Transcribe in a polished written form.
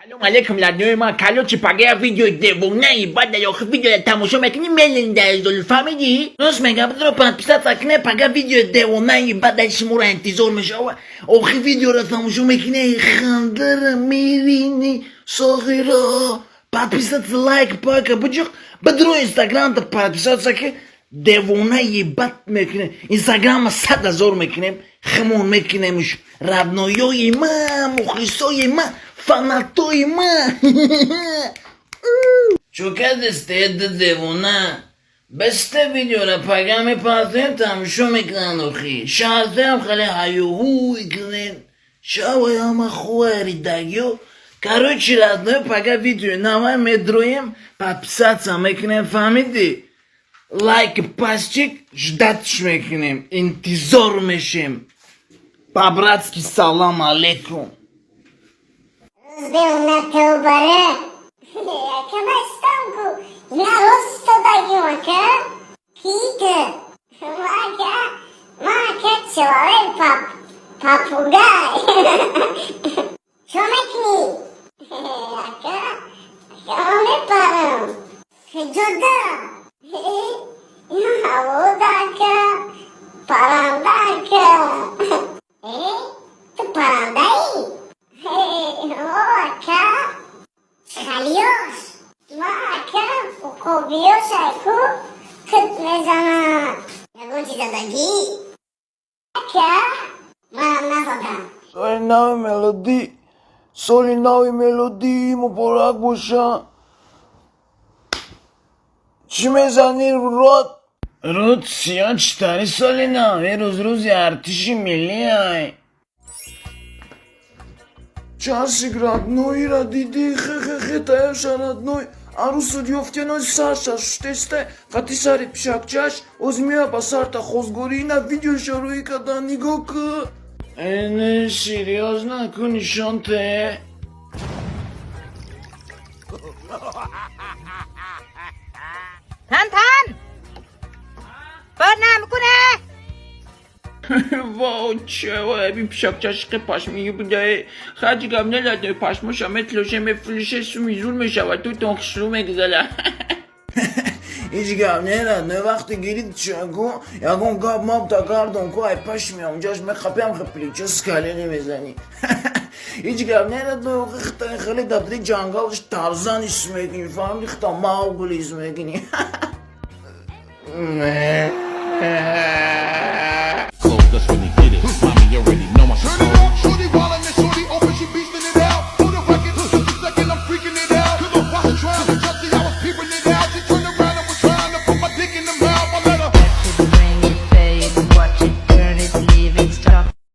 Салом алейкум, родной ма. Короче, пага видео девонаи, баъд дар охир видео тамошо мекунӣ, мелинда зул, фаҳмидӣ? Рост мегам, бидро подписаться кне. Пага видео девонаи, баъд дар шуморо интизор мешава. Охир видеоро тамошо мекунӣ, хандара мерини соғиро. Подписаться, лайк пака буҷуқ, бидро инстаграмта подписаться ки девонаи бад мекунем. Инстаграма 100 000 мекунем, химон мекунемш. Родной ёи ма, мухлисои ма, фанатои ма. Чӯ кардисте, девона? Бесте видеора пага мепартоем, тамошо мекунанд. Охи шаҳртаям хеле ҳаюҳуй кунен, шавай ҳама хуаридагиё. Короче, родной, пага видео навай медроем, подписаться мекунем, фаҳмидӣ? Лайк пасчик, ждать мекунем, интизор мешем. По-братски, салам алейкум. Рӯз тавбара. Ака, мастам ку. Ина рост истодагим, ака. Кита? Ака, ма, ака, человек пап попугай. Чо мекунӣ? Ака, ака, ман мепарам. Куҷода? Ина ҳавода, ака. Паранда, ака. Э, ту парандаӣ? О, ака. Чхалиёш. Ма, ака, уқобиёш ку кит мезанад. Ягон чиз задагӣ? Ака, манам назадам. Соли нави мелодӣ, соли нави мелодӣ муборак боша. Чӣ мезанӣ, рот? Рӯд сиё читари соли нав, рӯз рӯзи артиши миллӣ ай. Часик родной ра диди, хе-хе-хе, таяша, родной. Арӯсуд ёфтеной сарша шутестай, қати сари пишакчаш, оз меоя ба сарта хозгорӣ. Ина видеоша рӯӣ кардан, нигоҳ кӯ. Не, серьёзно, ку нишон те. ท่านท่าน เปิดหน้ามากูแน่ Во, чева, би пишакчашқи пашмии будае. Хаҷи гап неладне, пашмоша метлоше, мефлише, суми зур мешавад, ту тон хушрӯ мегузала. Ҳеҷ гап не, родной, вақте гирид чаго, ягон гап мабта гардон ку, ай пашми онҷаш мехапям, хе прическа мезанӣ. Ҳеҷ гап не, родной, охи хита хеле дабри ҷангалш Тарзан ис мекунӣ, фаҳмиди, хита Маугли ис мекунӣ. Close, that's when they get it. Mommy already know my